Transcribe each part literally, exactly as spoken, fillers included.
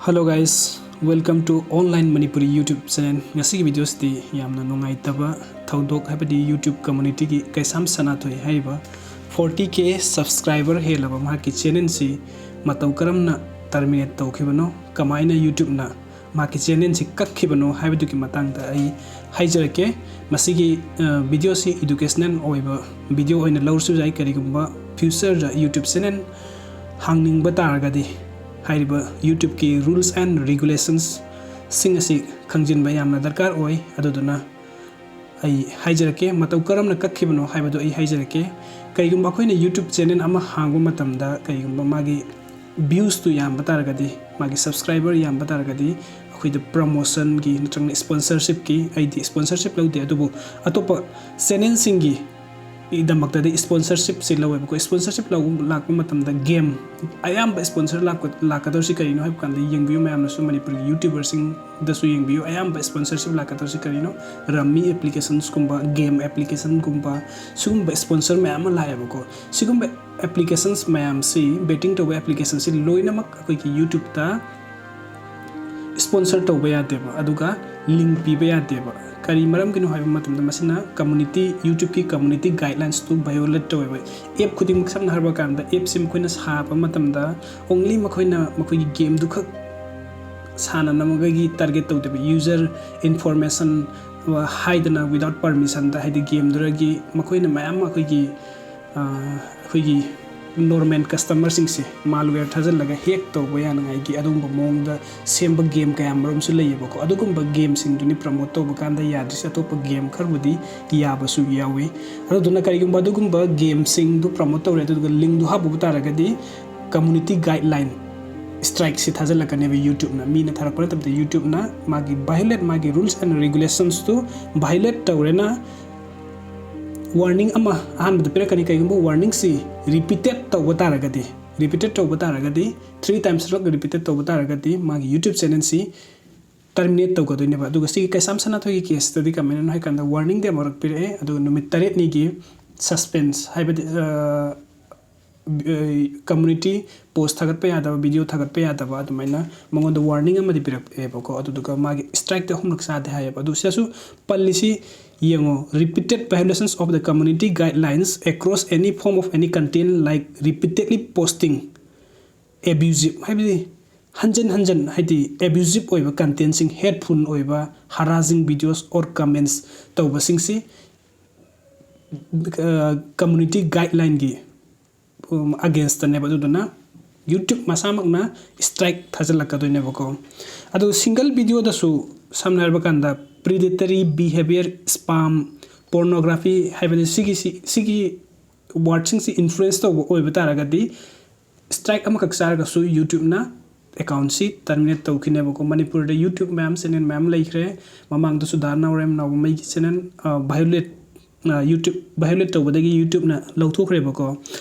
Hello guys, welcome to Online Manipuri YouTube channel. ꯉꯁꯤꯒꯤ ꯚꯤꯗꯤꯑꯣꯁꯤꯗꯤ ꯌꯥꯝꯅ ꯅꯨꯡꯉꯥꯏꯇꯕ ꯊꯧꯗꯣꯛ, ꯍꯥꯏꯕꯗꯤ YouTube communityꯒꯤ ꯀꯩꯁꯥꯝ ꯁꯅꯥꯊꯣꯏ ꯍꯥꯏꯔꯤꯕ forty K subscriber ꯍꯦꯜꯂꯕ ꯃꯍꯥꯛꯀꯤ ꯆꯦꯅꯦꯜꯁꯤ ꯃꯇꯧ ꯀꯔꯝꯅ terminate ꯇꯧꯈꯤꯕꯅꯣ, ꯀꯃꯥꯏꯅ YouTubeꯅ ꯃꯍꯥꯛꯀꯤ ꯆꯦꯅꯦꯜꯁꯤ ꯀꯛꯈꯤꯕꯅꯣ ꯍꯥꯏꯕꯗꯨꯒꯤ ꯃꯇꯥꯡꯗ ꯑꯩ ꯍꯥꯏꯖꯔꯛꯀꯦ꯫ ꯃꯁꯤꯒꯤ ꯚꯤꯗꯤꯑꯣꯁꯤ educational ꯑꯣꯏꯕ ꯚꯤꯗꯤꯑꯣ ꯑꯣꯏꯅ ꯂꯧꯔꯁꯨ ꯌꯥꯏ꯫ ꯀꯔꯤꯒꯨꯝꯕ futureꯗ YouTube channel ꯍꯥꯡꯅꯤꯡꯕ ꯇꯥꯔꯒꯗꯤ ꯍꯥꯏꯔꯤꯕ YouTubeꯀꯤ rules and regulationsꯁꯤꯡ ꯑꯁꯤ ꯈꯪꯖꯤꯟꯕ ꯌꯥꯝꯅ ꯗꯔꯀꯥꯔ ꯑꯣꯏ꯫ ꯑꯗꯨꯗꯨꯅ ꯑꯩ ꯍꯥꯏꯖꯔꯛꯀꯦ, ꯃꯇꯧ ꯀꯔꯝꯅ ꯀꯛꯈꯤꯕꯅꯣ ꯍꯥꯏꯕꯗꯨ ꯑꯩ ꯍꯥꯏꯖꯔꯛꯀꯦ꯫ ꯀꯔꯤꯒꯨꯝꯕ ꯑꯩꯈꯣꯏꯅ YouTube channel ꯑꯃ ꯍꯥꯡꯕ ꯃꯇꯝꯗ ꯀꯔꯤꯒꯨꯝꯕ ꯃꯥꯒꯤ viewsꯇꯨ ꯌꯥꯝꯕ ꯇꯥꯔꯒꯗꯤ, ꯃꯥꯒꯤ subscriber ꯌꯥꯝꯕ ꯇꯥꯔꯒꯗꯤ ꯑꯩꯈꯣꯏꯗ promotionꯒꯤ ꯅꯠꯇ꯭ꯔꯒꯅ sponsorshipꯀꯤ, ꯑꯩꯗꯤ sponsorship ꯂꯧꯗꯦ, ꯑꯗꯨꯕꯨ ꯑꯇꯣꯞꯄ channelꯁꯤꯡꯒꯤ ꯗꯃꯛꯇꯗꯤ sponsorshipꯁꯤ ꯂꯧꯋꯦꯕꯀꯣ꯫ Sponsorship ꯂꯧꯕ ꯂꯥꯛꯄ ꯃꯇꯝꯗ game ꯑꯌꯥꯝꯕ sponsor ꯂꯥꯛꯄ ꯂꯥꯛꯀꯗꯧꯔꯤꯁꯤ ꯀꯔꯤꯅꯣ ꯍꯥꯏꯕ ꯀꯥꯟꯗ, ꯌꯦꯡꯕꯤꯌꯨ ꯃꯌꯥꯝꯅꯁꯨ, ꯃꯅꯤꯄꯨꯔꯒꯤ YouTuberꯁꯤꯡꯗꯁꯨ ꯌꯦꯡꯕꯤꯌꯨ, ꯑꯌꯥꯝꯕ sponsorship ꯂꯥꯛꯀꯗꯧꯔꯤꯁꯤ ꯀꯔꯤꯅꯣ? Rummy applicationsꯀꯨꯝꯕ, game applicationꯒꯨꯝꯕ, ꯁꯤꯒꯨꯝꯕ sponsor ꯃꯌꯥꯝ ꯑꯃ ꯂꯥꯛꯑꯦꯕꯀꯣ꯫ ꯁꯤꯒꯨꯝꯕ applications ꯃꯌꯥꯝꯁꯤ, betting ꯇꯧꯕ applicationsꯁꯤ ꯂꯣꯏꯅꯃꯛ ꯑꯩꯈꯣꯏꯒꯤ YouTubeꯇ sponsor ꯇꯧꯕ ꯌꯥꯗꯦꯕ, ꯑꯗꯨꯒ link ꯄꯤꯕ ꯌꯥꯗꯦꯕ꯫ ꯀꯔꯤ ꯃꯔꯝꯒꯤꯅꯣ ꯍꯥꯏꯕ ꯃꯇꯝꯗ, ꯃꯁꯤꯅ community, YouTubeꯀꯤ community guidelinesꯇꯨ violate ꯇꯧꯋꯦꯕ꯫ App ꯈꯨꯗꯤꯡꯃꯛ, ꯁꯝꯅ ꯍꯥꯏꯔꯕ ꯀꯥꯟꯗ, appꯁꯤ ꯃꯈꯣꯏꯅ ꯁꯥꯕ ꯃꯇꯝꯗ only ꯃꯈꯣꯏꯅ ꯃꯈꯣꯏꯒꯤ gameꯗꯨ ꯈꯛ ꯁꯥꯟꯅꯅꯕꯒꯤ target ꯇꯧꯗꯦꯕ꯫ User information ꯍꯥꯏꯗꯅ without permissionꯗ, ꯍꯥꯏꯗꯤ gameꯗꯨꯗꯒꯤ ꯃꯈꯣꯏꯅ ꯃꯌꯥꯝ ꯑꯃ ꯑꯩꯈꯣꯏꯒꯤ ꯑꯩꯈꯣꯏꯒꯤ normal customerꯁꯤꯡꯁꯦ malware ꯊꯥꯖꯤꯜꯂꯒ hack ꯇꯧꯕ ꯌꯥꯅꯉꯥꯏꯒꯤ ꯑꯗꯨꯒꯨꯝꯕ ꯃꯑꯣꯡꯗ ꯁꯦꯝꯕ game ꯀꯌꯥ ꯃꯔꯨꯝꯁꯨ ꯂꯩꯌꯦꯕꯀꯣ꯫ ꯑꯗꯨꯒꯨꯝꯕ gameꯁꯤꯡꯗꯨꯅꯤ promote ꯇꯧꯕ ꯀꯥꯟꯗ ꯌꯥꯗ꯭ꯔꯤꯁꯦ, ꯑꯇꯣꯞꯄ game ꯈꯔꯕꯨꯗꯤ ꯌꯥꯕꯁꯨ ꯌꯥꯎꯏ꯫ ꯑꯗꯨꯗꯨꯅ ꯀꯔꯤꯒꯨꯝꯕ ꯑꯗꯨꯒꯨꯝꯕ gameꯁꯤꯡꯗꯨ promote ꯇꯧꯔꯦ, ꯑꯗꯨꯗꯨꯒ linkꯗꯨ ꯍꯥꯞꯄꯨꯕ ꯇꯥꯔꯒꯗꯤ community guideline strikeꯁꯤ ꯊꯥꯖꯤꯜꯂꯛꯀꯅꯦꯕ YouTubeꯅ꯫ ꯃꯤꯅ ꯊꯥꯔꯛꯄ ꯅꯠꯇꯕꯗ YouTubeꯅ ꯃꯥꯒꯤ violate, ꯃꯥꯒꯤ rules and regulationsꯇꯨ violate ꯇꯧꯔꯦꯅ warning ꯑꯃ ꯑꯍꯥꯟꯕꯗ ꯄꯤꯔꯛꯀꯅꯤ꯫ ꯀꯩꯒꯨꯝꯕ warningꯁꯤ repeated ꯇꯧꯕ ꯇꯥꯔꯒꯗꯤ, repeated ꯇꯧꯕ ꯇꯥꯔꯒꯗꯤ, three timesꯔꯛ repeated ꯇꯧꯕ ꯇꯥꯔꯒꯗꯤ ꯃꯥꯒꯤ YouTube channelꯁꯤ terminate ꯇꯧꯒꯗꯣꯏꯅꯦꯕ꯫ ꯑꯗꯨꯒ ꯁꯤꯒꯤ ꯀꯩꯁꯥꯝ ꯁꯅꯥꯊꯣꯏꯒꯤ caseꯇꯗꯤ ꯀꯃꯥꯏꯅꯅꯣ ꯍꯥꯏ ꯀꯥꯟꯗ, warningꯗꯤ ꯑꯃꯨꯔꯛ ꯄꯤꯔꯛꯑꯦ, ꯑꯗꯨꯒ ꯅꯨꯃꯤꯠ ꯇꯔꯦꯠꯅꯤꯒꯤ suspense, ꯍꯥꯏꯕꯗꯤ, ꯑ, community post ꯊꯥꯒꯠꯄ ꯌꯥꯗꯕ, video ꯊꯥꯒꯠꯄ ꯌꯥꯗꯕ, ꯑꯗꯨꯃꯥꯏꯅ ꯃꯉꯣꯟꯗ warning ꯑꯃꯗꯤ ꯄꯤꯔꯛꯑꯦꯕꯀꯣ꯫ ꯑꯗꯨꯗꯨꯒ ꯃꯥꯒꯤ strikeꯇꯤ ꯑꯍꯨꯝꯂꯛ ꯆꯥꯗꯦ ꯍꯥꯏꯌꯦꯕ꯫ ꯑꯗꯨ ꯁꯤꯗꯁꯨ ꯄꯜꯂꯤꯁꯤ ꯌꯦꯡꯉꯣ, "Repeated violations of the community guidelines across any form of any content like repeatedly posting abusive", ꯍꯥꯏꯕꯗꯤ ꯍꯟꯖꯟ ꯍꯟꯖꯟ, ꯍꯥꯏꯗꯤ abusive ꯑꯣꯏꯕ contentꯁꯤꯡ, hateful ꯑꯣꯏꯕ harassing videos or comments ꯇꯧꯕꯁꯤꯡꯁꯤ community guidelineꯒꯤ againstꯇꯅꯦꯕ꯫ ꯑꯗꯨꯗꯨꯅ YouTube ꯃꯁꯥꯃꯛꯅ strike ꯊꯥꯖꯤꯜꯂꯛꯀꯗꯣꯏꯅꯦꯕꯀꯣ꯫ ꯑꯗꯨ single videoꯗꯁꯨ, ꯁꯝꯅ ꯍꯥꯏꯔꯕ ꯀꯥꯟꯗ, predatory behavior, spam, pornography ꯍꯥꯏꯕꯗꯤ ꯁꯤꯒꯤ, ꯁꯤ-, ꯁꯤꯒꯤ wordꯁꯤꯡꯁꯤ influence ꯇꯧꯕ ꯑꯣꯏꯕ ꯇꯥꯔꯒꯗꯤ, strike ꯑꯃꯈꯛ ꯆꯥꯔꯒꯁꯨ YouTubeꯅ accountꯁꯤ terminate ꯇꯧꯈꯤꯅꯦꯕꯀꯣ꯫ ꯃꯅꯤꯄꯨꯔꯗ YouTube ꯃꯌꯥꯝ, channel ꯃꯌꯥꯝ ꯂꯩꯈ꯭ꯔꯦ꯫ ꯃꯃꯥꯡꯗꯁꯨ ꯗꯥ ꯅꯥꯎꯔꯦꯝ ꯅꯥꯎꯕꯃꯩꯒꯤ channel violate, YouTube violate ꯇꯧꯕꯗꯒꯤ YouTubeꯅ ꯂꯧꯊꯣꯛꯈ꯭ꯔꯦꯕꯀꯣ꯫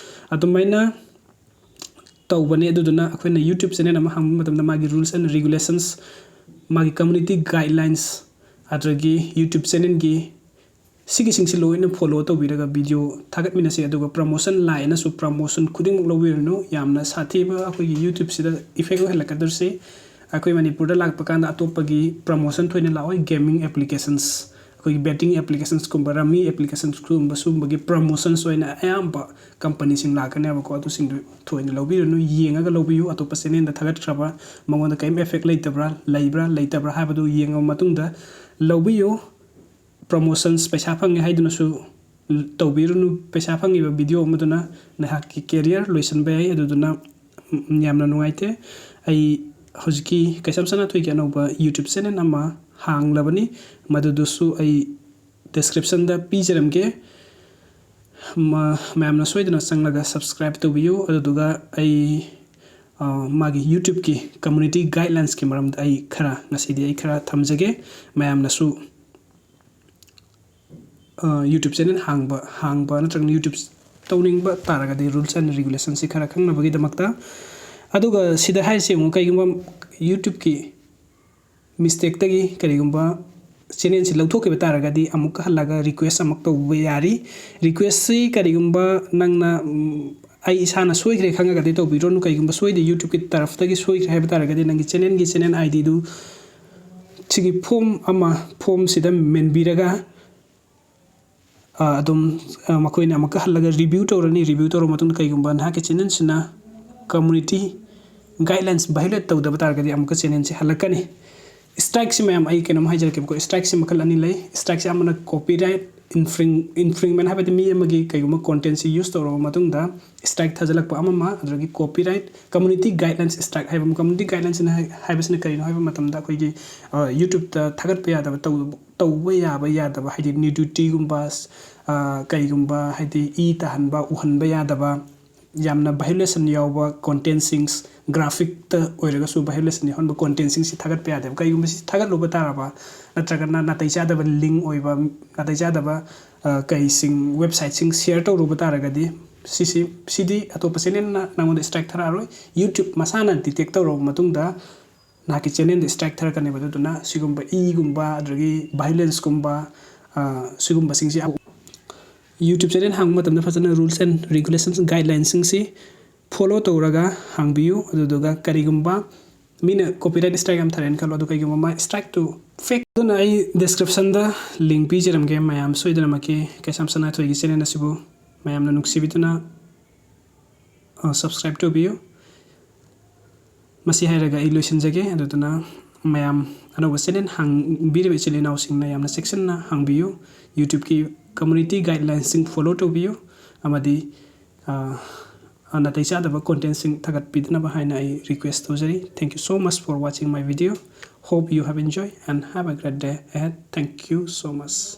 ꯑꯗꯨꯃꯥꯏꯅ ꯇꯧꯕꯅꯦ꯫ ꯑꯗꯨꯗꯨꯅ ꯑꯩꯈꯣꯏꯅ YouTube channel ꯑꯃ ꯍꯥꯡꯕ ꯃꯇꯝꯗ ꯃꯥꯒꯤ rules and regulations, ꯃꯥꯒꯤ community guidelines, ꯑꯗꯨꯗꯒꯤ YouTube channelꯒꯤ ꯁꯤꯒꯤꯁꯤꯡꯁꯤ ꯂꯣꯏꯅ follow ꯇꯧꯕꯤꯔꯒ video ꯊꯥꯒꯠꯃꯤꯟꯅꯁꯤ꯫ ꯑꯗꯨꯒ promotion ꯂꯥꯛꯑꯦꯅꯁꯨ promotion ꯈꯨꯗꯤꯡꯃꯛ ꯂꯧꯕꯤꯔꯨꯅꯨ꯫ ꯌꯥꯝꯅ ꯁꯥꯊꯤꯕ ꯑꯩꯈꯣꯏꯒꯤ YouTubeꯁꯤꯗ effect ꯑꯣꯏꯍꯜꯂꯛꯀꯗꯧꯔꯤꯁꯤ ꯑꯩꯈꯣꯏ ꯃꯅꯤꯄꯨꯔꯗ ꯂꯥꯛꯄ ꯀꯥꯟꯗ ꯑꯇꯣꯞꯄꯒꯤ promotion ꯊꯣꯏꯅ ꯂꯥꯛꯑꯣꯏ꯫ Gaming applications, ꯑꯩꯈꯣꯏꯒꯤ betting applicationsꯀꯨꯝꯕ, rummy applicationsꯀꯨꯝꯕ, ꯁꯨꯝꯕꯒꯤ promotions ꯑꯣꯏꯅ ꯑꯌꯥꯝꯕ companyꯁꯤꯡ ꯂꯥꯛꯀꯅꯦꯕꯀꯣ꯫ ꯑꯗꯨꯁꯤꯡꯗꯨ ꯊꯣꯏꯅ ꯂꯧꯕꯤꯔꯨꯅꯨ, ꯌꯦꯡꯉꯒ ꯂꯧꯕꯤꯌꯨ꯫ ꯑꯇꯣꯞꯄ channelꯗ ꯊꯥꯒꯠꯈ꯭ꯔꯕ, ꯃꯉꯣꯟꯗ ꯀꯔꯤꯝ effect ꯂꯩꯇꯕ꯭ꯔꯥ, ꯂꯩꯕ꯭ꯔꯥ, ꯂꯩꯇꯕ꯭ꯔꯥ ꯍꯥꯏꯕꯗꯨ ꯌꯦꯡꯉꯕ ꯃꯇꯨꯡꯗ ꯂꯧꯕꯤꯌꯨ꯫ Promotions, ꯄꯩꯁꯥ ꯐꯪꯉꯦ ꯍꯥꯏꯗꯨꯅꯁꯨ ꯇꯧꯕꯤꯔꯨꯅꯨ꯫ ꯄꯩꯁꯥ ꯐꯪꯉꯤꯕ video ꯑꯃꯗꯨꯅ ꯅꯍꯥꯛꯀꯤ career ꯂꯣꯏꯁꯤꯟꯕ ꯌꯥꯏ꯫ ꯑꯗꯨꯗꯨꯅ, ꯎꯝ, ꯌꯥꯝꯅ ꯅꯨꯡꯉꯥꯏꯇꯦ꯫ ꯑꯩ ꯍꯧꯖꯤꯛꯀꯤ ꯀꯩꯁꯥꯝ ꯁꯅꯥꯊꯣꯏꯒꯤ ꯑꯅꯧꯕ YouTube channel ꯑꯃ ꯍꯥꯡꯂꯕꯅꯤ, ꯃꯗꯨꯗꯨꯁꯨ ꯑꯩ descriptionꯗ ꯄꯤꯖꯔꯝꯒꯦ꯫ ꯃ-, ꯃꯌꯥꯝꯅ ꯁꯣꯏꯗꯅ ꯆꯪꯂꯒ subscribe ꯇꯧꯕꯤꯌꯨ꯫ ꯑꯗꯨꯗꯨꯒ ꯑꯩ, ꯑ, ꯃꯥꯒꯤ YouTubeꯀꯤ community guidelinesꯀꯤ ꯃꯔꯝꯗ ꯑꯩ ꯈꯔ, ꯉꯁꯤꯗꯤ ꯑꯩ ꯈꯔ ꯊꯝꯖꯒꯦ꯫ ꯃꯌꯥꯝꯅꯁꯨ, ꯑ, YouTube channel ꯍꯥꯡꯕ, ꯍꯥꯡꯕ ꯅꯠꯇ꯭ꯔꯒꯅ YouTube ꯇꯧꯅꯤꯡꯕ ꯇꯥꯔꯒꯗꯤ rules and regulationꯁꯤ ꯈꯔ ꯈꯪꯅꯕꯒꯤꯗꯃꯛꯇ꯫ ꯑꯗꯨꯒ ꯁꯤꯗ ꯍꯥꯏꯔꯤꯁꯤ ꯌꯦꯡꯉꯨ, ꯀꯩꯒꯨꯝꯕ YouTubeꯀꯤ mistakeꯇꯒꯤ ꯀꯔꯤꯒꯨꯝꯕ channelꯁꯤ ꯂꯧꯊꯣꯛꯈꯤꯕ ꯇꯥꯔꯒꯗꯤ ꯑꯃꯨꯛꯀ ꯍꯜꯂꯒ request ꯑꯃꯨꯛ ꯇꯧꯕ ꯌꯥꯔꯤ꯫ Requestꯁꯤ ꯀꯔꯤꯒꯨꯝꯕ ꯅꯪꯅ, ꯎꯝ, ꯑꯩ ꯏꯁꯥꯅ ꯁꯣꯏꯈ꯭ꯔꯦ ꯈꯪꯉꯒꯗꯤ ꯇꯧꯕꯤꯔꯣꯅꯨ꯫ ꯀꯩꯒꯨꯝꯕ ꯁꯣꯏꯗꯦ, YouTube-ꯀꯤ ꯇꯔꯐꯇꯒꯤ ꯁꯣꯏꯈ꯭ꯔꯦ ꯍꯥꯏꯕ ꯇꯥꯔꯒꯗꯤ ꯅꯪꯒꯤ channel-ꯒꯤ channel ID-ꯗꯨ ꯁꯤꯒꯤ form ꯑꯃ, form-ꯁꯤꯗ ꯃꯦꯟꯕꯤꯔꯒ, ꯑ, ꯑꯗꯨꯝ, ꯑ, ꯃꯈꯣꯏꯅ ꯑꯃꯨꯛꯀ ꯍꯜꯂꯒ review ꯇꯧꯔꯅꯤ꯫ Review ꯇꯧꯔꯕ ꯃꯇꯨꯡꯗ ꯀꯩꯒꯨꯝꯕ ꯅꯍꯥꯛꯀꯤ channel-ꯁꯤꯅ community guidelines violate ꯇꯧꯗꯕ ꯇꯥꯔꯒꯗꯤ ꯑꯃꯨꯛꯀ channel-ꯁꯤ ꯍꯜꯂꯛꯀꯅꯤ꯫ Strike-ꯁꯤ ꯃꯌꯥꯝ ꯑꯩ ꯀꯩꯅꯣꯝ ꯍꯥꯏꯖꯔꯛꯀꯦꯕꯀꯣ꯫ Strike-ꯁꯤ ꯃꯈꯜ ꯑꯅꯤ ꯂꯩ꯫ Strike-ꯁꯤ ꯑꯃꯅ copyright infring-, infringement, ꯍꯥꯏꯕꯗꯤ ꯃꯤ ꯑꯃꯒꯤ ꯀꯩꯒꯨꯝꯕ content-ꯁꯤ use ꯇꯧꯔꯕ ꯃꯇꯨꯡꯗ strike ꯊꯥꯖꯤꯜꯂꯛꯄ ꯑꯃ ꯑꯃ, ꯑꯗꯨꯗꯒꯤ copyright, community guidelines strike ꯍꯥꯏꯕ ꯑꯃ꯫ Community guidelines-ꯁꯤꯅ ꯍꯥꯏ-, ꯍꯥꯏꯕꯁꯤꯅ ꯀꯔꯤꯅꯣ ꯍꯥꯏꯕ ꯃꯇꯝꯗ ꯑꯩꯈꯣꯏꯒꯤ, ꯑ, YouTube-ꯇ ꯊꯥꯒꯠꯄ ꯌꯥꯗꯕ, ꯇꯧ-, ꯇꯧꯕ ꯌꯥꯕ ꯌꯥꯗꯕ, ꯍꯥꯏꯗꯤ nudity-ꯒꯨꯝꯕ, ꯑ, ꯀꯩꯒꯨꯝꯕ ꯍꯥꯏꯗꯤ ꯏ ꯇꯥꯍꯟꯕ, ꯎꯍꯟꯕ ꯌꯥꯗꯕ, ꯌꯥꯝꯅ violation ꯌꯥꯎꯕ content-ꯁꯤꯡ, graphic-ꯇ ꯑꯣꯏꯔꯒꯁꯨ violation ꯌꯥꯎꯍꯟꯕ content-ꯁꯤꯡꯁꯤ ꯊꯥꯒꯠꯄ ꯌꯥꯗꯦꯕ꯫ ꯀꯩꯒꯨꯝꯕ ꯁꯤ ꯊꯥꯒꯠꯂꯨꯕ ꯇꯥꯔꯕ, ꯅꯠꯇ꯭ꯔꯒꯅ ꯅꯥꯇꯩ ꯆꯥꯗꯕ link ꯑꯣꯏꯕ, ꯅꯥꯇꯩ ꯆꯥꯗꯕ, ꯑ, ꯀꯩꯁꯤꯡ, website-ꯁꯤꯡ share ꯇꯧꯔꯨꯕ ꯇꯥꯔꯒꯗꯤ, ꯁꯤꯁꯤ, ꯁꯤꯗꯤ ꯑꯇꯣꯞꯄ channel-ꯅ ꯅꯪꯉꯣꯟꯗ strike ꯊꯥꯔꯛꯑꯔꯣꯏ꯫ YouTube ꯃꯁꯥꯅ detect ꯇꯧꯔꯕ ꯃꯇꯨꯡꯗ ꯅꯍꯥꯛꯀꯤ channel-ꯗ strike ꯊꯥꯔꯛꯀꯅꯦꯕ꯫ ꯑꯗꯨꯗꯨꯅ ꯁꯤꯒꯨꯝꯕ ꯏꯒꯨꯝꯕ, ꯑꯗꯨꯗꯒꯤ violence-ꯀꯨꯝꯕ, ꯑ, ꯁꯤꯒꯨꯝꯕꯁꯤꯡꯁꯤ YouTube channel ꯍꯥꯡꯕ ꯃꯇꯝꯗ ꯐꯖꯅ rules and regulations, guidelines-ꯁꯤꯡꯁꯤ follow ꯇꯧꯔꯒ ꯍꯥꯡꯕꯤꯌꯨ꯫ ꯑꯗꯨꯗꯨꯒ ꯀꯔꯤꯒꯨꯝꯕ ꯃꯤꯅ copyright strike ꯌꯥꯝ ꯊꯥꯔꯛꯑꯦꯅ ꯈꯜꯂꯣ, ꯑꯗꯨ ꯀꯩꯒꯨꯝꯕ ꯃꯥ strike-ꯇꯨ fake, ꯑꯗꯨꯅ ꯑꯩ description-ꯗ link ꯄꯤꯖꯔꯝꯒꯦ꯫ ꯃꯌꯥꯝ ꯁꯣꯏꯗꯅꯃꯛꯀꯤ ꯀꯩꯁꯥꯝ ꯁꯅꯥꯊꯣꯏꯒꯤ channel ꯑꯁꯤꯕꯨ ꯃꯌꯥꯝꯅ ꯅꯨꯡꯁꯤꯕꯤꯗꯨꯅ, ꯑ, subscribe ꯇꯧꯕꯤꯌꯨ꯫ ꯃꯁꯤ ꯍꯥꯏꯔꯒ ꯑꯩ ꯂꯣꯏꯁꯤꯟꯖꯒꯦ꯫ ꯑꯗꯨꯗꯨꯅ ꯃꯌꯥꯝ ꯑꯅꯧꯕ channel ꯍꯥꯡꯕꯤꯔꯤꯕ ꯏꯆꯤꯜ ꯏꯅꯥꯎꯁꯤꯡꯅ ꯌꯥꯝꯅ ꯆꯦꯛꯁꯤꯟꯅ ꯍꯥꯡꯕꯤꯌꯨ꯫ YouTube-ꯀꯤ community guidelines-ꯁꯤꯡ follow ꯇꯧꯕꯤꯌꯨ ꯑꯃꯗꯤ, ꯑ, ꯅꯥꯇꯩ ꯆꯥꯗꯕ content-ꯁꯤꯡ ꯊꯥꯒꯠꯄꯤꯗꯅꯕ ꯍꯥꯏꯅ ꯑꯩ request ꯇꯧꯖꯔꯤ꯫ Thank you so much for watching my video. Hope you have enjoyed and have a great day ahead. Thank you so much.